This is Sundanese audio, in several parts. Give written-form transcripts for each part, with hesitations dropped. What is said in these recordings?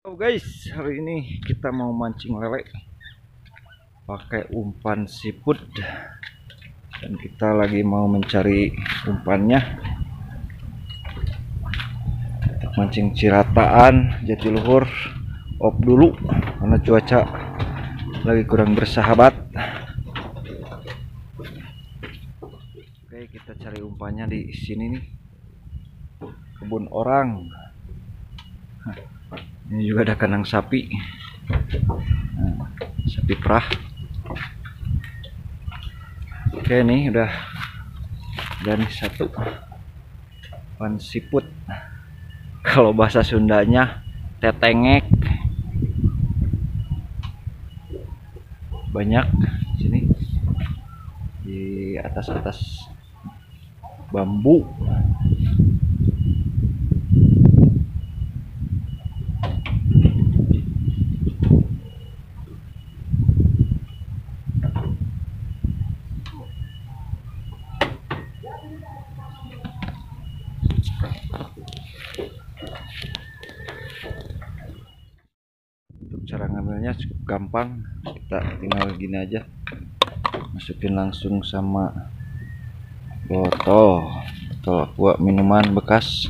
Halo guys, hari ini kita mau mancing lele pakai umpan siput, dan kita lagi mau mencari umpannya. Kita mancing Cirataan, Jatiluhur, op dulu karena cuaca lagi kurang bersahabat. Oke, kita cari umpannya di sini nih, kebun orang. Ini juga ada kandang sapi, nah, sapi perah. Oke, nih udah ada nih satu umpan siput. Kalau bahasa Sundanya tetengek. Banyak sini di atas-atas bambu. Cara ngambilnya cukup gampang, kita tinggal gini aja, masukin langsung sama botol atau buat minuman bekas.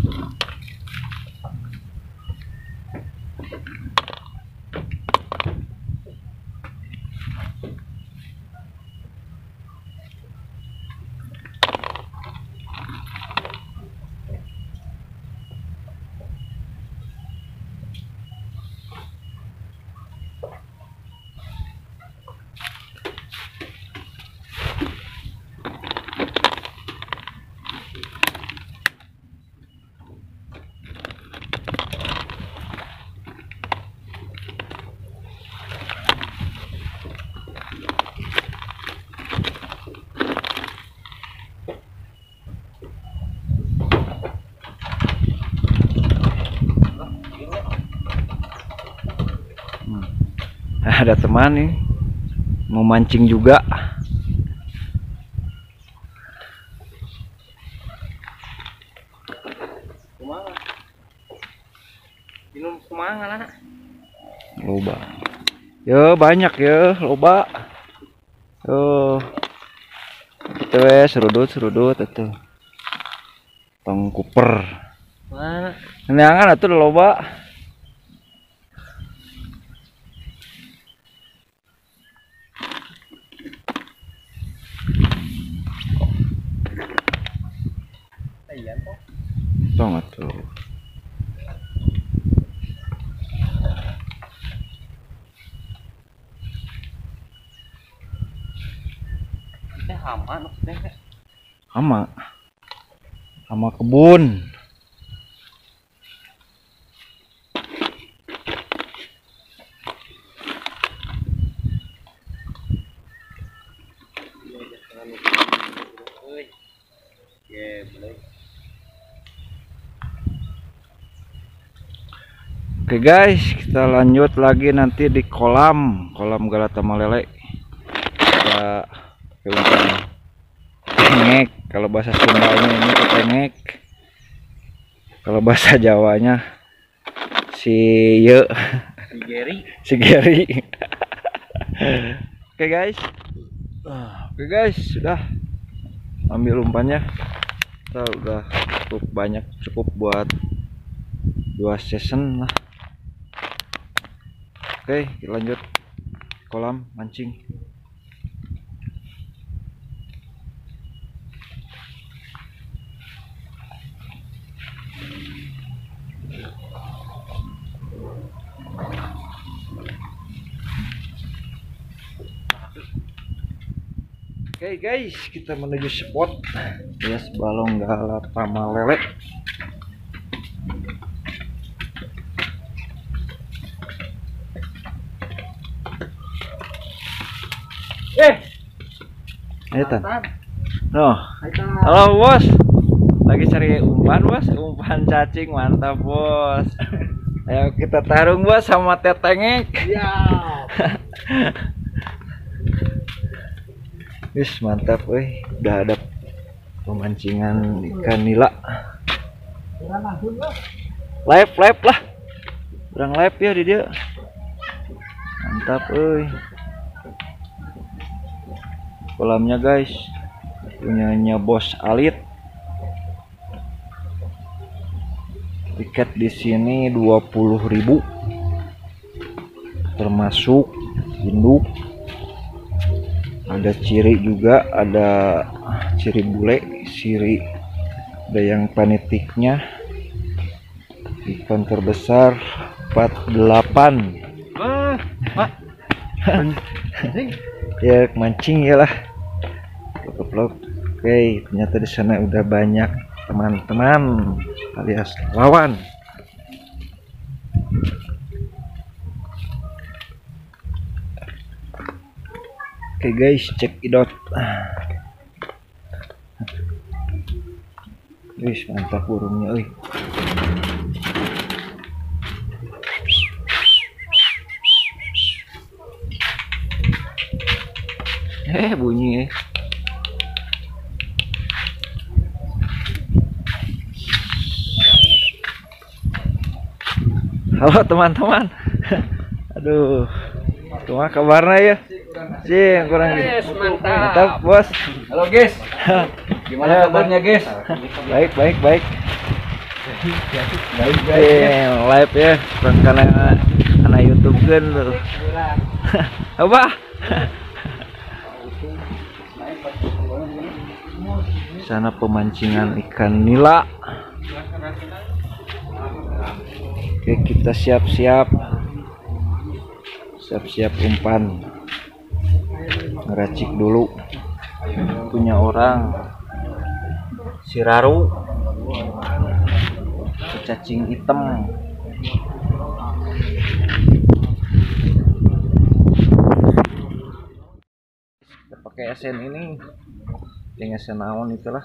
Ada teman nih mau mancing juga. Minum kumaha lah. Loba. Yo banyak ya, loba. Yo. Itu we serudut-serudut itu. Tong kuper. Mana? Neangan atuh loba. Tong atuh. Teh hama teh. Hama. Hama kebun. Oke guys, kita lanjut lagi nanti di kolam Galatama Lele. Kita pakai umpan tengek. Kalau bahasa Sundanya ini ketengek, kalau bahasa Jawanya si ye, si Geri, si Geri. Oke guys, oke guys, sudah ambil umpannya. Kita udah cukup banyak, cukup buat 2 season lah. Oke, kita lanjut kolam mancing. Oke guys, kita menuju spot yes Balong Galatama Lele. Ayo Tan. No. Halo bos, lagi cari umpan bos, umpan cacing mantap bos. Ayo kita tarung bos sama tetengek. Iya. Wis mantap, weh. Udah ada pemancingan ikan nila. Live lah. Kurang live ya di dia. Mantap euy. Kolamnya guys, punyanya Bos Alit. Tiket di sini 20.000 termasuk induk. Ada ciri juga, ada ciri bule, ciri ada yang panitiknya. Ikan terbesar 48. Ya mancing ya lah. Plok-plok. Oke, ternyata di sana udah banyak teman-teman alias lawan. Oke guys, cek idot. Wih, mantap burungnya, euy. Bunyi. Halo teman-teman. Aduh, kumaha kabarnya ya? Cing, kurang. Yes, mantap. Mantap, bos. Halo guys. Gimana kabarnya guys? Baik, baik, baik. Baik, baik. Live ya, kurang karena anak YouTube kan. Apa? Sana pemancingan ikan nila. Oke, kita siap-siap. Siap-siap umpan. Ngeracik dulu. Punya orang Siraru. Cacing hitam. Kita pakai esen ini. Yang esen naon itulah.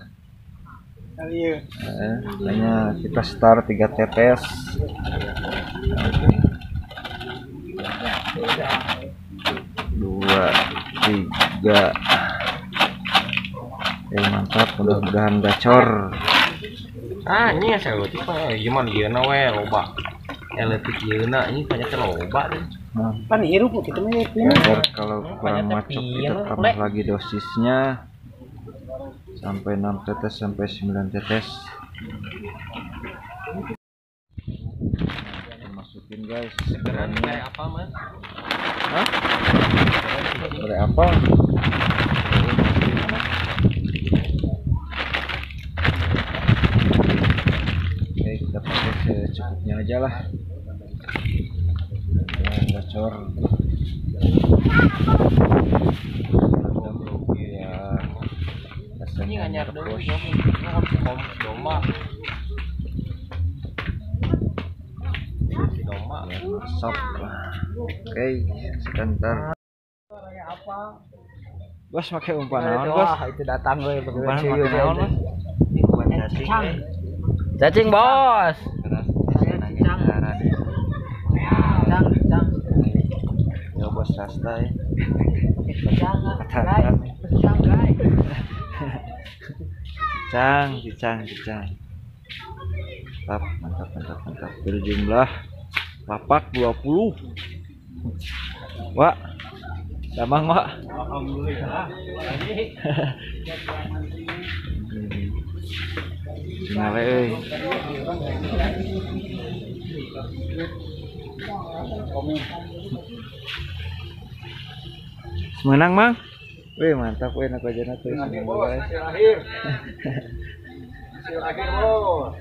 Hanya kita start 3 tetes. 2, 3. Oke, mantap, mudah-mudahan gacor. Ah, ini saya leutik mah gimana ieu na we loba. Leutik ieu na ini banyak loba deh. Nah, Pan hirup kitu mah ya. agar kalau kurang macok kita tambah lagi dosisnya sampai 6 tetes sampai 9 tetes. Kita masukin guys. Kayak apa, Mas? Hah? Boleh apa? Oke, kita pakai secukupnya aja lah. Jangan bocor. Ya, Ini nganyar dulu, domba. Domba. Sop. Oke, sebentar. Bos pakai umpan naon, Bos? Itu datang we Umpan pakai naon, Bos? Ini umpan cacing. Cacing, Bos. Cang, Ya bos rasta ya. Cang, cicang, cicang. Mantap, mantap, mantap, mantap. Berjumlah lapak 20. Wak, damang wak. Alhamdulillah. Cenale euy. Semenang, Mang? Wih, mantap weh nak wajana tuh. Hasil akhir. Hasil akhir, Bos.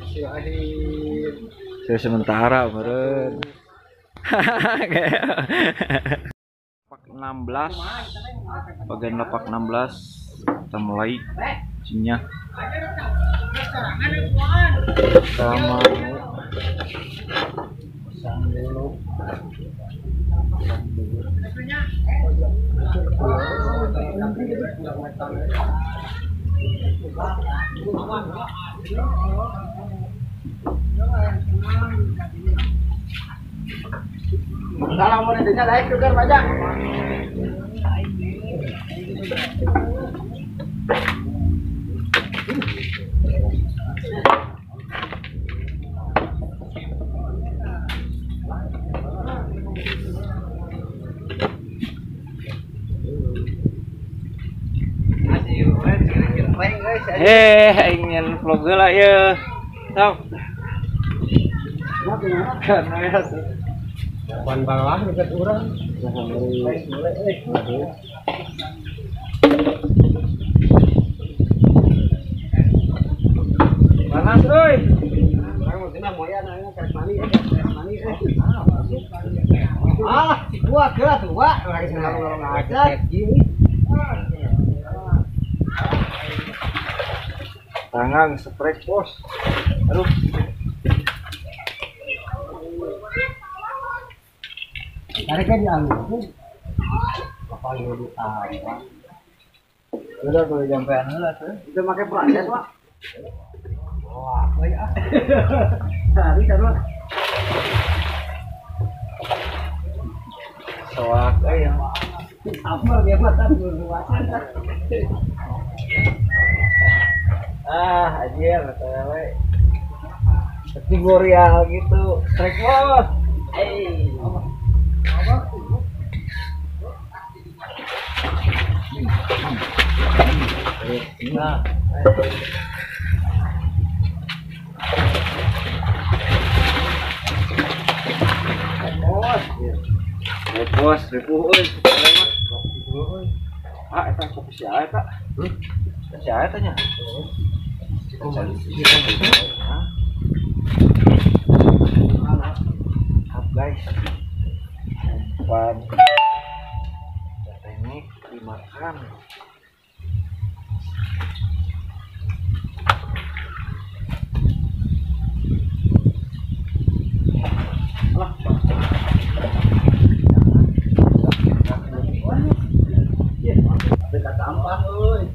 Hasil akhir. Saya sementara meureun. Lapak 16. Bagian lapak 16 kita mulai mancingnya. Kita mau pasang dulu. Salam monetisnya naik juga banyak. Ingin vlog lah ya. Sok. Kan ya tuh. Ban balah dekat urang. Panas euy. Urang mah cenah moyan aya karek mani, mani. Ah, si gua geura tuh, Wak. Urang geus ngalong-ngalong aja. Tangan sprek bos. Aduh. Tariknya diambil. Apa lu ditambah? Udah kalau jampean heula tuh. Itu make proses, Pak. Wah, euy ah. Tarik kan, Pak. Soak euy. Amar dia mah tadi luasan. Ah, anjir, tele. Seperti boreal gitu. Strike bos. Eh. Nah. Bos. Bos, ripuh euy. Ah, eta kopi si eta. Si eta nya. Mantap guys, umpan teknik dimakan. Dekat sampah, euy.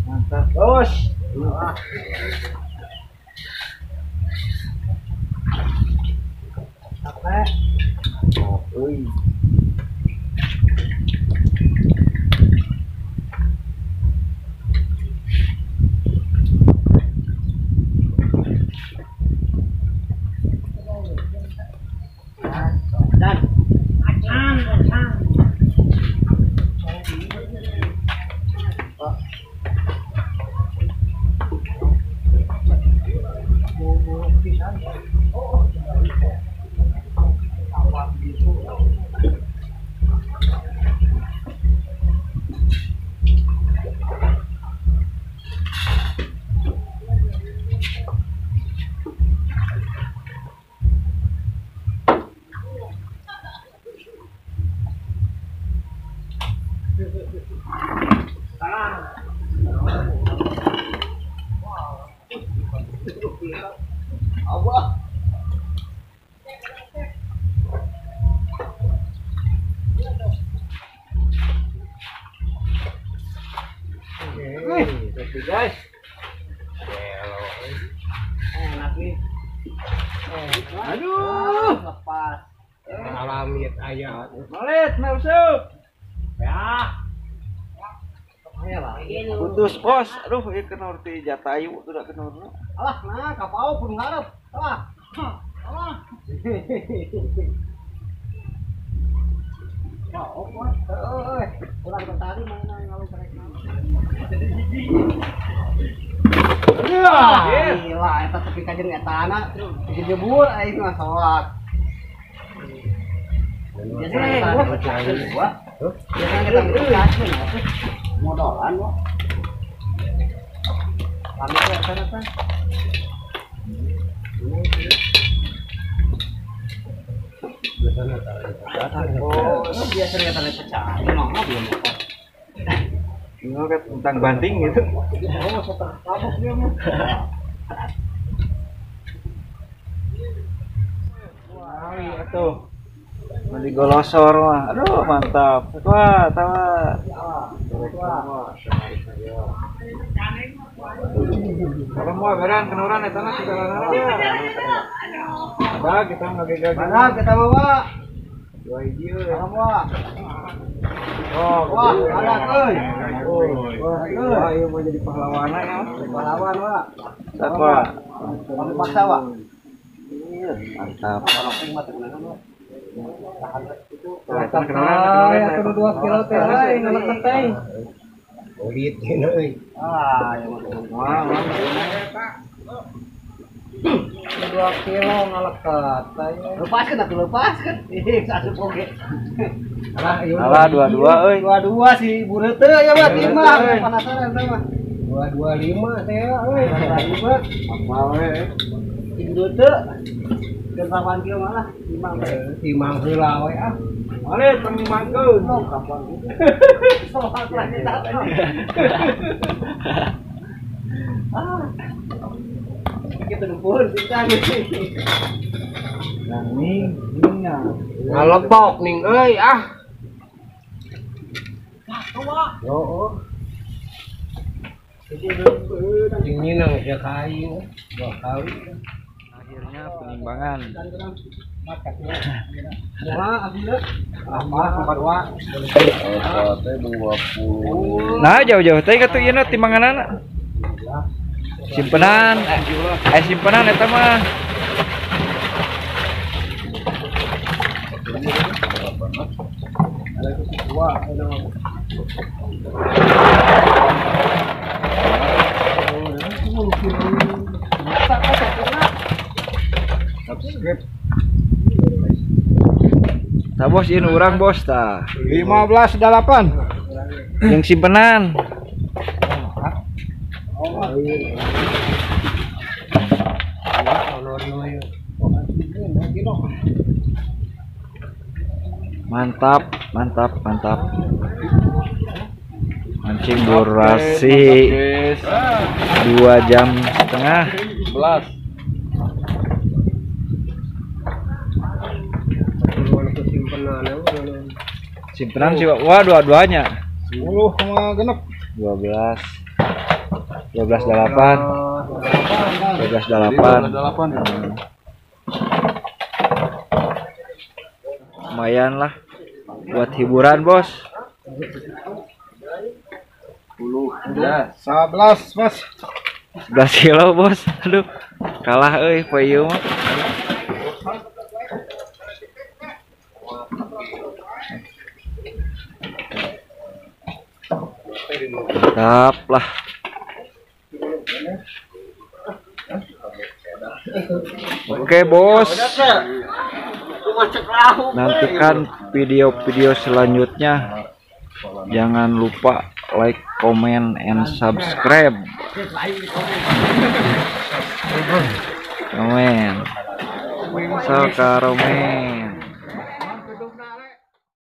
Mantap bos. Apa? Oi. Dan acan, acan. Allah. Oke, guys. Enak nih. Aduh, lepas. Alami ayah. Malit, masuk. Ya. Putus bos. Aduh, ieu kena urti jatayu tuh da kena urna. Alah, nah kapau pun ngarep. Alah. Alah. Ya, opo. Euy, urang tadi mana ngalu karek. Wah, gila eta tepi ka jeung etana dijebur aing mah soak. Biasanya kita modolan wah. Kami tuh eta. Biasanya kita pecah, ini mah belum apa. Ini kan tentang banting gitu. Oh, setengah kabuk dia mah. Wah, itu. Mandi golosor mah. Aduh, mantap. Wah, tawa. Kalau mau beran kenuran eta mah kita ada kita ngagegag. Mana kita bawa? Dua hiji euy. Oh, wah, ada euy. Wah, ieu mau jadi pahlawan ya. Pahlawan, Wak. Siapa? Kami paksa, Wak. Mantap. Dua kilo teh ngaleket teh. Ulit dina euy. Ah, ya mah. 2 kilo ngaleket. Lepaskeun atuh lepaskeun. Ih, asup oge. Alah, 22 euy. 22 si bureut teh ya mah timah penasaran teh mah. 225 teh euy. 225. Apa we? Si bureut teh. 8 kilo malah timang teh. Timang heula we ah. Male penimangkeun. Oh, kapan gitu. Soal lagi tak. Ah. Kita numpun pisan. Nah, ning ning ngalebok ning euy ah. Heeh. Jeung minang sia kayu dua kali. Akhirnya penimbangan. Nah, jauh-jauh teh katuh ieu timbanganana. Simpenan, simpenan eta mah. Tah bos ini urang bos tah. 15,8. Yang simpenan. Mantap, mantap, mantap. Mancing durasi 2,5 jam. 11. Simpenan sih, wah dua-duanya 10,6. 12 12,8 12,8. Lumayan lah buat hiburan bos. 10 11 mas. 11 kilo bos. Aduh, kalah euy poe ieu mah. Mantap lah. Oke bos, nantikan video-video selanjutnya. Jangan lupa like, comment, and subscribe. Komen, so karomen.